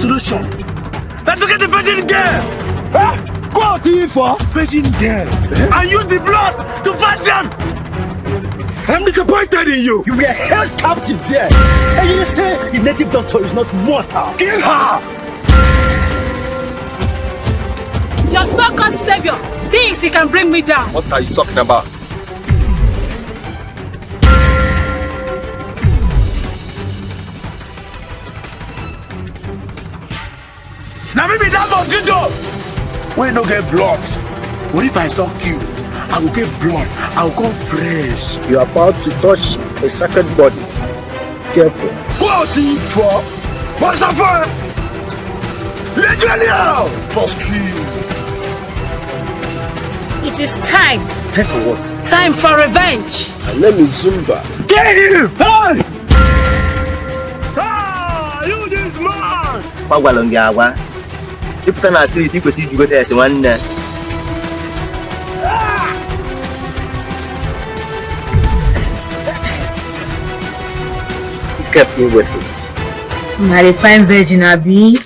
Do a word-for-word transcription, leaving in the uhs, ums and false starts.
solution. Let's look at the virgin girl. Huh? Go out, Ifo. Virgin girl. And use the blood to fight them. I'm disappointed in you. You were held captive there. And you say the native doctor is not mortal. Kill her. Your so-called savior thinks he can bring me down. What are you talking about? Now maybe that mosquito. We no get blood. What if I suck you? I will get blood. I will come fresh. You are about to touch a sacred body. Careful. Go out, Ifo. What's up, for? Let you out. For street. It is time. Time for what? Time for revenge. My name is Zumba. Get him! Hey! Ah, you this man! Kwa gwalụ gị agwa. Ị pụta na street, ị kwesịrị ijigote esi nwanne. Kept me with it. Na the fine virgin, abi?